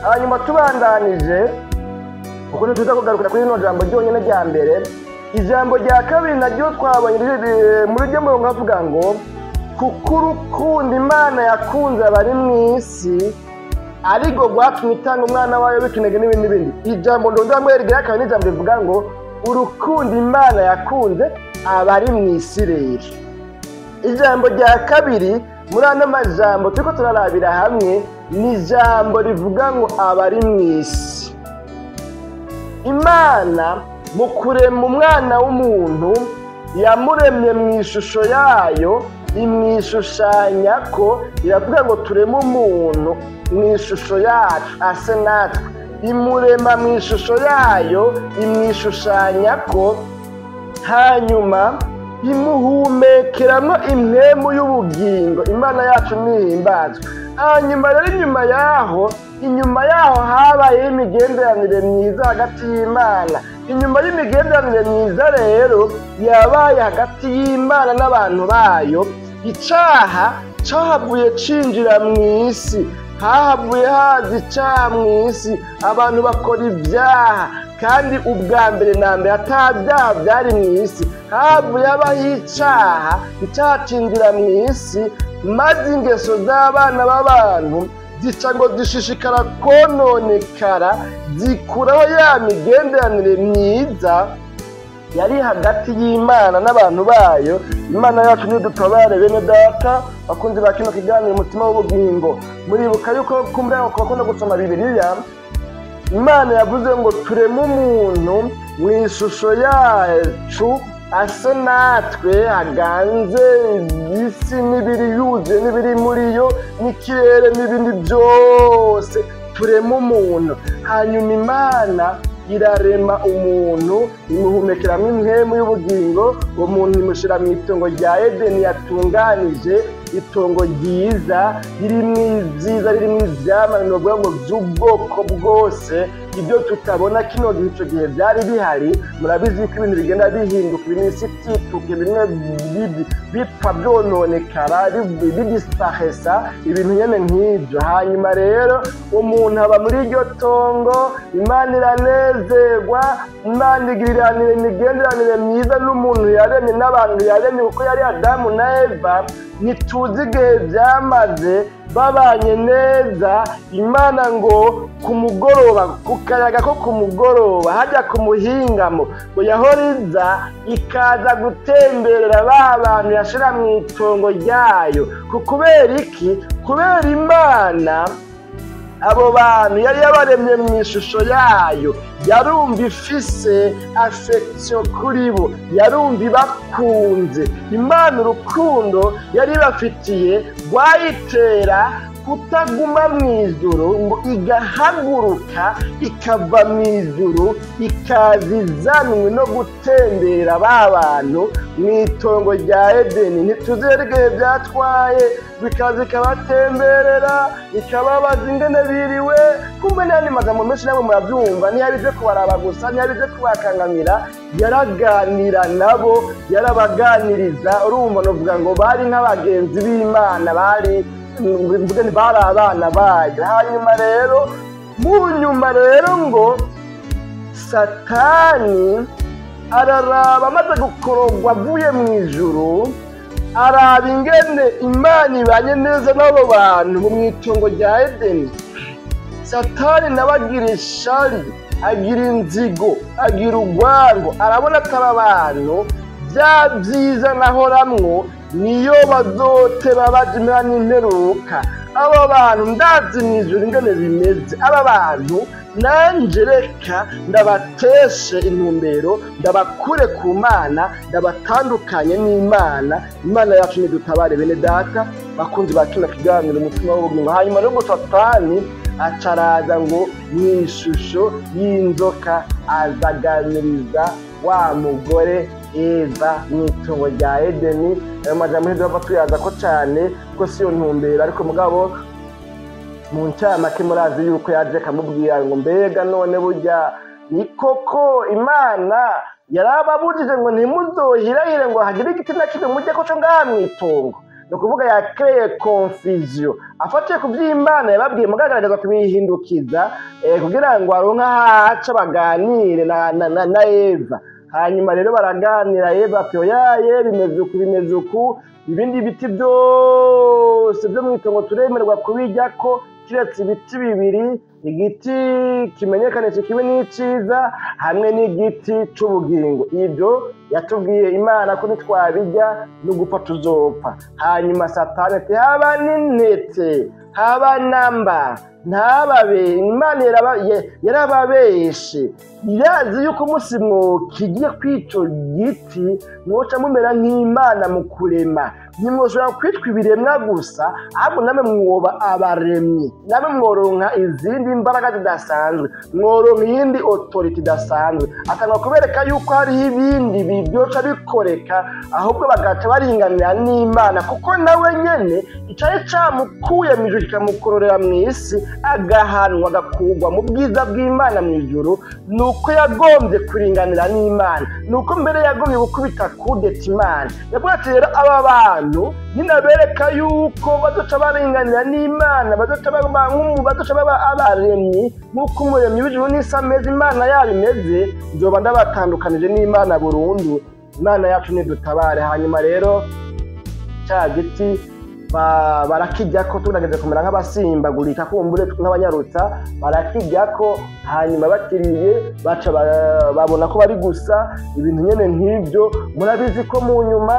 Hanyuma tubandanije, kuko ntituza kugarukira kuri rino jambo ryonyine rya mbere, ijambo rya kabiri naryo twabonye muri ryo murongo havuga ngo kuko urukundo Imana yakunze abari mu isi ariko rwatumye itanga umwana wayo w'ikinege n'ibindi n'ibindi. Ijambo ndondamwe rigira kabiri n'ijambo rivuga ngo urukundo Imana yakunze abari mu isi. Rero ijambo rya kabiri muri ano majambo turiko turarabira hamwe ni ijambo rivuga ngo abari mu isi. Imana mu kurema umwana w'umuntu yamuremye mu ishusho yayo, imwishushanya ko iravuga ngo tureme umuntu mu ishusho yacu ase natwe, imurema mu ishusho yayo, imwishushanya ko, hanyuma imuhumekeramo impwemu y'ubugingo. Imana yacu nihimbazwe. Hanyuma rero inyuma yaho habayeho imigenderanire myiza hagati y'Imana. Inyuma y'imigenderanire myiza rero yabaye hagati y'Imana n'abantu bayo, icaha cahavuye cinjira mu isi, hahavuye haza icaha mu isi, abantu bakora ibyaha, kandi ubwa mbere na mbere ata byaha byari mu isi, havuye habaho icaha, icaha cinjira mu isi, maze ingeso z'abana b'abantu zica ngo zishishikara kononekara, zikuraho ya migenderanire myiza yari hagati y'Imana n'abantu bayo. Imana yacu nidutabare bene data bakunzi ba kino kiganiro umutima w'ubugingo. Muribuka yuko kumbura bakunda gusoma Bibiliya, Imana yavuze ngo tureme umuntu mu ishusho yacu ase natwe, aganze isi n'ibiri yuzuye n'ibiri muri yo n'ikirere n'ibindi byose, tureme umuntu. Hanyuma Imana irarema umuntu, imuhumekeramo impwemu y'ubugingo, uwo muntu imushyira mu itongo rya Edeni yatunganije, itongo ryiza ririmo ibyiza, ririmo ivyamwa ngo by'ubwoko bwose, ibyo tutabona kino gihe ico gihe byari bihari. Murabizi ko ibintu bigenda bihinduka, ibintu isi itituka, bimwe bipfa byononekara, bidisparesa, ibintu nyene nk'ibyo. Hanyuma rero umuntu aba muri iryo tongo, Imana iranezerwa, Imana igiriranira imigenderanire myiza n'umuntu yaremye n'abantu yaremye, kuko yari Adamu na Eva. Ntituzi igihe byamaze babanye neza. Imana ngo ku mugoroba, ku kayaga ko ku mugoroba, hajya ku muhingamo, ngo yahoriza ikaza gutemberera ba bantu yashira mu itongo ryayo. Kubera iki? Kubera Imana abo bantu yari yabaremye mu ishusho yayo, yarumva ifise affection kuri bo, yarumva ibakunze. Imana urukundo yari ibafitiye rwayitera kutaguma mu ijuru, ngo igahaguruka ikava mu ijuru ikaza izanwe no gutembera ba bantu mu itongo rya Edeni. Ntituzi rero igihe byatwaye, bikaza ikabatemberera, ikababaza ingene biriwe. Kumbe n'ayandi magambo menshi namwe murabyumva, ntiyabije kubaraba gusa, ntiyabije kubakangamira, yaraganira nabo, yarabaganiriza. Urumva novuga ngo bari nk'abagenzi b'Imana, bari abana bayo. Hanyuma rero mu nyuma rero ngo Satani araraba amaze gukorogwa avuye mu ijuru, araba ingene Imana ibanye neza n'abo bantu mu itongo rya Edeni. Satani nawe agira ishari, agira inzigo, agira urwango, arabona atari abantu bya byiza nahoramwo niyo bazoteba baja impera n'imperuka. Abo bantu ndazi mw'ijuru ingene bimeze, aba bantu nanje reka ndabateshe intumbero, ndabakure ku Mana, ndabatandukanye n'Imana. Imana yacu nidutabare bene data bakunzi ba kino kiganiro umutima w'ubugingo. Hanyuma rero ngo Satani acaraza ngo mw'ishusho y'inzoka azaganiriza wa mugore Eva mu itongo rya Edeni. Ayo majambo ntidupfa tuyaza ko cane ko siyo ntumbero, ariko mugabo mu ncamake murazi yuko yaje akamubwira ngo mbega none burya ni koko Imana yarababujije ngo ntimuzohirahire ngo hagire igiti na kimwe mujye ko co ngaha mw'itongo. Ni ukuvuga yakreye confusion afatiye ku vy'Imana yababwiye, mugagaragaza kubihindukiza kugira ngo aronke ahaca baganire na Eva. Hanyuma rero baraganira, Eva ati oyaye bimeze uku bimeze uku, ibindi biti byose byo mw'itongo turemerwa kubiryako kiretse ibiti bibiri, igiti kimenyekanisha ikibi n'iciza hamwe n'igiti c'ubugingo. Ibyo yatubwiye Imana ko nitwabirya no gupfa tuzopfa. Hanyuma Satani ati haba n'intete haba namba ntababe, Imana yarababeshe, irazi yuko umunsi mwokigiye kw'ico giti mwoca mumera nk'Imana mu kurema. Ntimwoshobora kwitwa ibiremwa gusa, ahubwo namwe mwoba abaremyi, namwe mworonka izindi mbaraga zidasanzwe, mworonka iyindi autority idasanzwe. Atanga kubereka yuko hariho ibindi bibyoca bikoreka, ahubwo bagaca baringanira n'Imana, kuko nawe nyene icari camukuye mw'ijuru kikamukororera mw'isi, agahanwa agakugwa mu bwiza bw'Imana mw'ijuru, nuko yagombye kuringanira n'Imana, nuko mbere yagombye gukubita kudeta Imana. Yavuga ati rero aba bantu ninabereka yuko bazoca baringanira n'Imana, bazoca baba abaremyi nk'uko umuremyi w'ijuru n'isi ameze, Imana yabo imeze, nzoba ndabatandukanije n'Imana burundu. Imana yacu nidutabare. Hanyuma rero ca giti barakijyako, tugerageza kumera nk'abasimbagurika kumbure nk'abanyarutsa, barakijyako. Hanyuma bakiriye baca babona ko bari gusa ibintu nyene nk'ivyo. Murabizi ko mu nyuma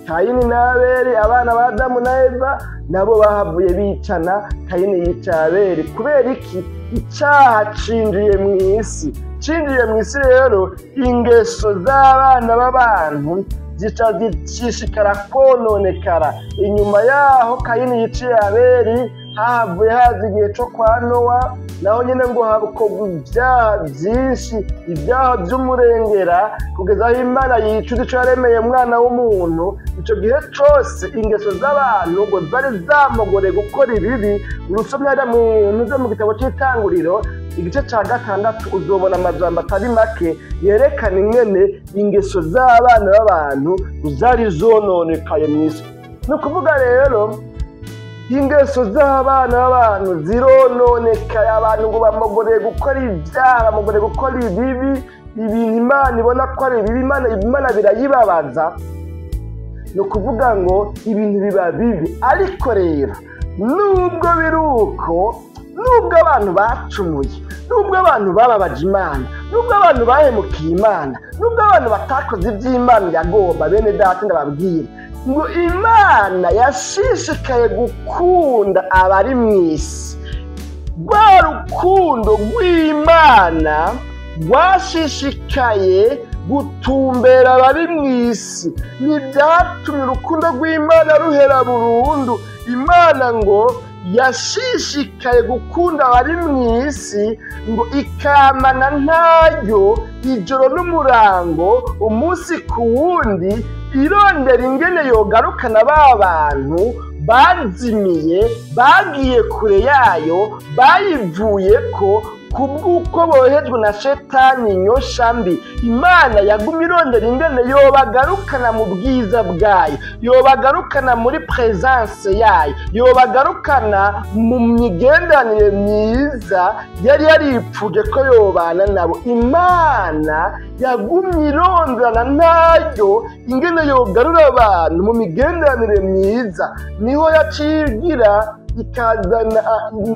Kayini na Abeli, abana ba Adamu na Eva, nabo bahavuye bicana. Kayini yica Abeli kubera iki? Icaha cinjiye mw'isi. Cinjiye mw'isi rero ingeso z'abana b'abantu zica zishishikara kononekara. Inyuma yaho Kayini yiciye Abeli, havuye haza igihe co kwa Nowa, naho nyene ngo hakorwa ibyaha byinshi, ibyaha by'umurengera, kugeza aho Imana yicuza ico yaremeye umwana w'umuntu. Ico gihe cose ingeso z'abantu ngo zari zamugoreye gukora ibibi. Urusomye hariya mu gitabo c'Itanguriro igice ca 6, uzobona amajambo atari make yerekana ingene ingeso z'abana b'abantu zari zononekaye mw'isi. Ni ukuvuga rero ingeso z'abana b'abantu zirononekaye, abantu ngo bamugoreye gukora ibyaha, bamugoreye gukora ibibi, ibintu Imana ibona ko ari ibibi, Imana birayibabaza. Ni ukuvuga ngo ibintu biba bibi. Ariko rero nubwo biri uko, nubwo abantu bacumuye, nubwo abantu bababaje Imana, nubwo abantu bahemukiye Imana, nubwo abantu batakoze iby'Imana yagomba, bene data ndababwira ngo Imana yashishikaye gukunda abari mw'isi. Rwa rukundo rw'Imana rwashishikaye gutumbera abari mw'isi, ntibyatumye urukundo rw'Imana ruhera burundu. Imana ngo yashishikaye gukunda abari mw'isi, ngo ikamana ntayo ijoro n'umurango, umunsi ku wundi, irondera ingene yogarukana ba bantu bazimiye, bagiye kure yayo, bayivuyeko kubw'uko bohejwe na Shetani inyosha mbi. Imana yagumye irondera ingene yobagarukana mu bwiza bwayo, yobagarukana muri presence yayo, yobagarukana mu migenderanire myiza yari yaripfuje ko yobana nabo. Imana yagumye ironderana ntayo ingene yogarura abantu mu migenderanire myiza. Niho yacigira ikazana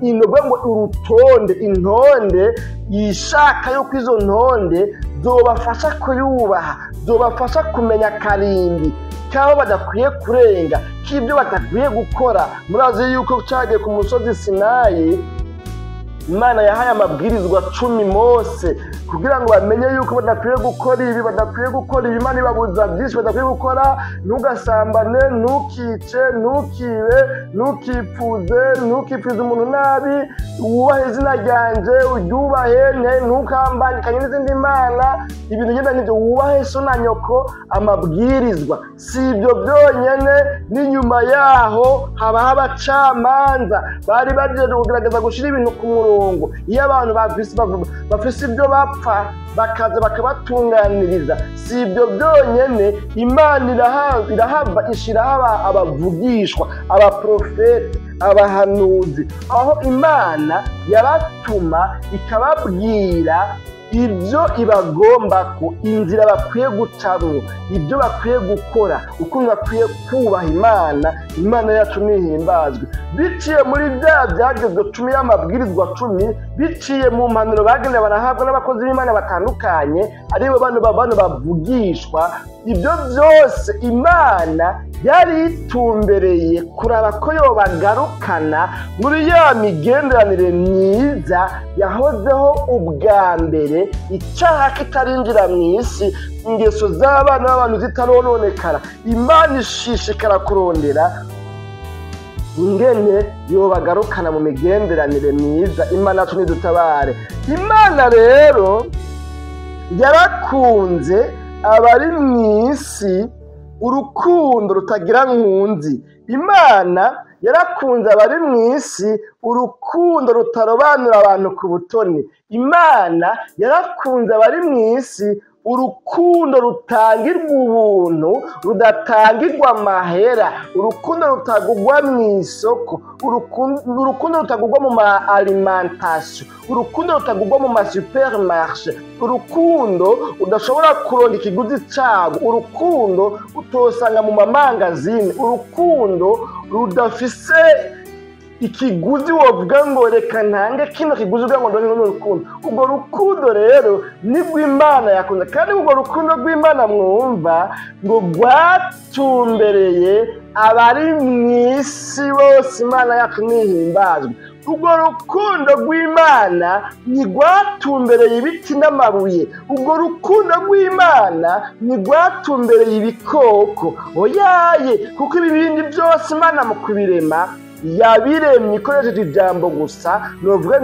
inovuga ngo urutonde, intonde yishaka yuko izo ntonde zobafasha kuyubaha, zobafasha kumenya karimbi kabo badakwiye kurenga, k'ibyo badakwiye gukora. Murazi yuko cagiye ku musozi Sinayi, Imana yahaye amabwirizwa 10 Mose kugira ngo bamenye yuko badakwiye gukora ibi, badakwiye gukora ibi. Imana ibabuza byinshi badakwiye gukora: ntugasambane, ntukice, ntukibe, ntukipfuze, ntukipfuze umuntu nabi, wubahe izina ryanje, uryubahe, ntukambandikanye n'izindi mana, ibintu nyine n'ibyo, wubahe so na nyoko. Amabwirizwa si ibyo byonyene, n'inyuma yaho habaho abacamanza bari baje kugerageza gushira ibintu ku murongo. murongo, iyo abantu bafise ibyo bapfa bakaza bakabatunganiriza. Si ibyo byonyene, Imana irahava ishiraho abavugishwa, abaprofete, abahanuzi, aho Imana yabatuma ikababwira ibyo ibagomba, ko inzira bakwiye gucamwo, ibyo bakwiye gukora, ukuntu bakwiye kubaha Imana. Imana yacu nihimbazwe. Biciye muri bya byagezwe 10 y'amabwirizwa 10, biciye mu mpanuro bagenda barahabwa n'abakozi b'Imana batandukanye, aribo bano bavugishwa. Ibyo byose Imana yari itumbereye kuraba ko yobagarukana muri ya migenderanire myiza yahozeho ubwa mbere, icyaha kitarinjira mu isi, ingeso z'abana b'abantu zitarononekara. Imana ishishikara kurondera ingene yobagarukana mu migenderanire myiza. Imana yacu nidutabare. Imana rero yarakunze abari mu isi urukundo rutagira nkunzi. Imana yarakunze abari mu isi urukundo rutarobanura abantu ku butoni. Imana yarakunze abari mu isi urukundo rutangirwa ubuntu, rudatangirwa amahera, urukundo rutagurwa mu isoko, urukundo rutagurwa mu ma alimentation, urukundo rutagurwa mu ma supermarché, urukundo udashobora kuronka ikiguzi cago, urukundo utosanga mu mamangazine, urukundo rudafise ikiguzi wovuga ngo reka ntange kino kiguzi uvuga ngo ndonke runo rukundo. Urwo rukundo rero nibwo Imana yakunze, kandi urwo rukundo rw'Imana mwumva ngo rwatumbereye abari mu isi bose. Imana yacu nihimbazwe. Urwo rukundo rw'Imana ntirwatumbereye ibiti n'amabuye, urwo rukundo rw'Imana ntirwatumbereye ibikoko, oyaye, kuko ibi bindi byose Imana mu kubirema yabiremye ikoresheje ijambo gusa. Novuga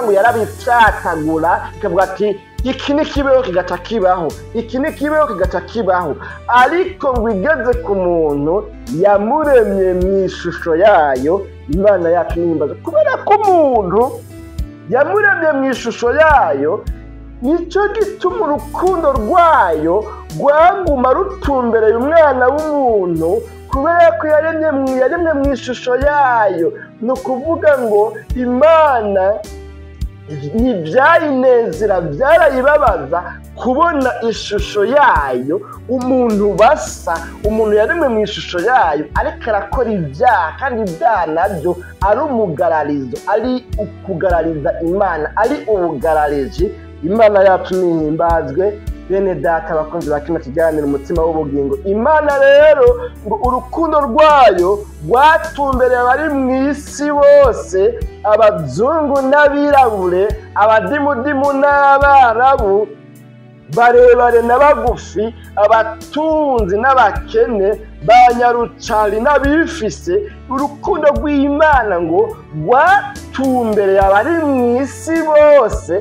ngo yarabifyatagura ikavuga ati iki ni kibeho kigaca kibaho, iki ni kibeho kigaca kibaho. Ariko ngo igeze ku muntu yamuremye mu ishusho yayo. Imana yacu nihimbaza kubera ko umuntu yamuremye mu ishusho yayo. Nicyo gituma urukundo rwayo rwaguma rutumbereye umwana w'umuntu, kubera ko yaremye mu ishusho yayo. Ni ukuvuga ngo Imana ntibyayinezera, byarayibabaza kubona ishusho yayo, umuntu basa, umuntu yaremwe mu ishusho yayo, ariko arakora ibyaha, kandi ibyaha nabyo ari umugararizo, ari ukugarariza Imana, ari ubugarariji. Imana yacu nihimbazwe. Bene data abakunzi ba kino kiganiro umutima w'ubugingo, Imana rero ngo urukundo rwayo rwatumbereye abari mu isi bose, abazungu n'abirabure, abadimudimu n'abarabu, barebare na bagufi, abatunzi n'abakene, ba nyarucari n'abifise. Urukundo rw'Imana ngo rwatumbereye abari mu isi bose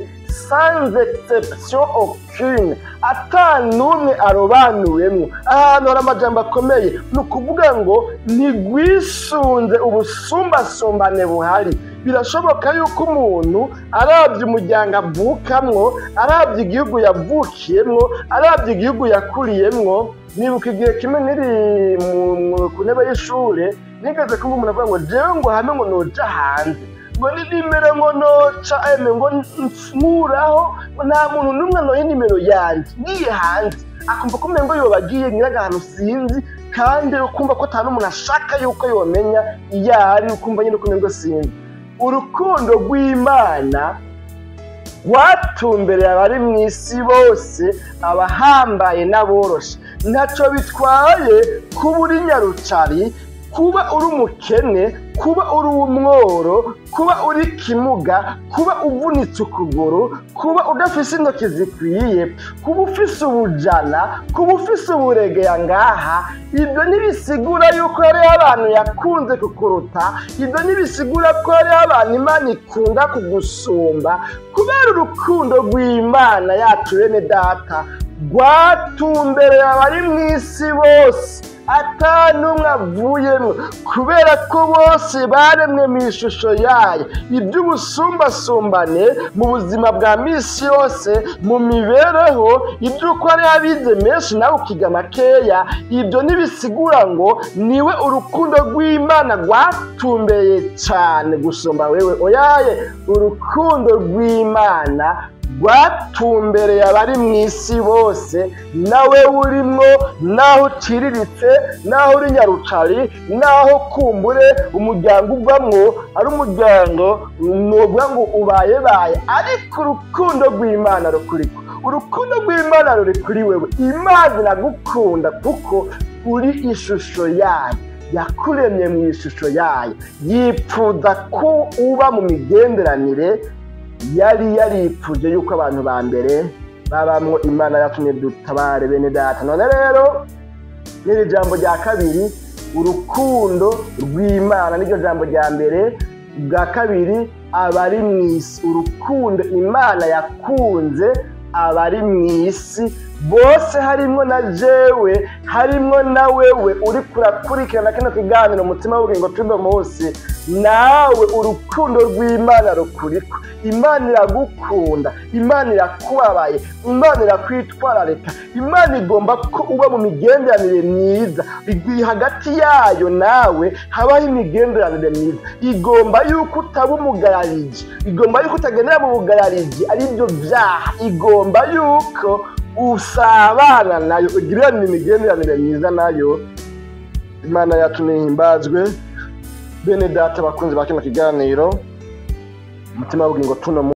sans exception aucune, ata n'umwe arobanuwemwo. Ahantu hari amajambo akomeye, ni ukuvuga ngo ntigwisunze ubusumbasumbane buhari. Birashoboka yuko umuntu arabye umuryango avukamwo, arabye igihugu yavukiyemwo, arabye igihugu yakuriyemwo. Nibuka igihe kimwe niri ku ntebe y'ishure, nigeze kumva umuntu avuga ngo jewe ngo hame ngo noja hanze, ngo ni nimero ngo noca eme ngo nkuraho, nta muntu n'umwe noye nimero yanje ngiye hanze. Akumva ko umengo yobagiye nyir'ahantu sinzi, kandi ukumva ko ata n'umuntu ashaka yuko yomenya iyo ari, ukumva nyine ko umengo sinzi. Urukundo rw'Imana rwatumbereye abari mu isi bose, abahambaye n'aboroshe. Ntaco bitwaye kuba uri nyarucari, kuba uri umukene, kuba uri umworo, kuba uri kimuga, kuba uvunitse ukuguru, kuba udafise intoki zikwiye, kuba ufise ubujana, kuba ufise uburegeya ngaha. Ibyo ntibisigura yuko hariho abantu yakunze kukuruta, ibyo ntibisigura ko hariho abantu Imana ikunda kugusumba. Kubera urukundo rw'Imana yacu bene data rwatumbereye abari mu isi bose, ata n'umwe avuyemwo, kubera ko bose baremwe mu ishusho yayo. Iby'ubusumbasumbane mu buzima bwa misi yose, mu mibereho, iby'uko hariho abize menshi nawe ukiga makeya, ibyo ntibisigura ngo niwe urukundo rw'Imana rwatumbeye cyane gusumba wewe. Oyaye, urukundo rw'Imana rwatumbereye abari mu isi bose, nawe urimwo, naho uciriritse, naho uri nyarucari, naho kumbure umuryango uvamwo ari umuryango novuga ngo ubayebaye, ariko urukundo rw'Imana rukuriko. Urukundo rw'Imana ruri kuri wewe. Imana iragukunda kuko uri ishusho yayo, yakuremye mu ishusho yayo, yipfuza ko uba mu migenderanire yari yaripfuje yuko abantu ba mbere babamwo. Imana yatumye dutabare bene data. None rero n'iri jambo rya kabiri, urukundo rw'Imana niryo jambo rya mbere. Bwa kabiri, abari mu isi, urukundo Imana yakunze abari mu isi bose, harimwo na jewe, harimwo na wewe uri kurakurikirana kino kiganiro Umutima w'Ubugingo tuno munsi. Nawe urukundo rw'Imana rukuriko. Imana iragukunda, Imana irakubabaye, Imana irakwitwararika, Imana igomba ko uba mu migenderanire myiza hagati yayo nawe, habaho imigenderanire myiza. Igomba yuko utaba umugarariji, igomba yuko utagendera mu bugarariji aribyo byaha, igomba yuko usabana nayo, ugiranira imigenderanire myiza nayo. Imana yacu nihimbazwe. Bene data bakunzi ba kino kiganiro Umutima w'Ubugingo tuno.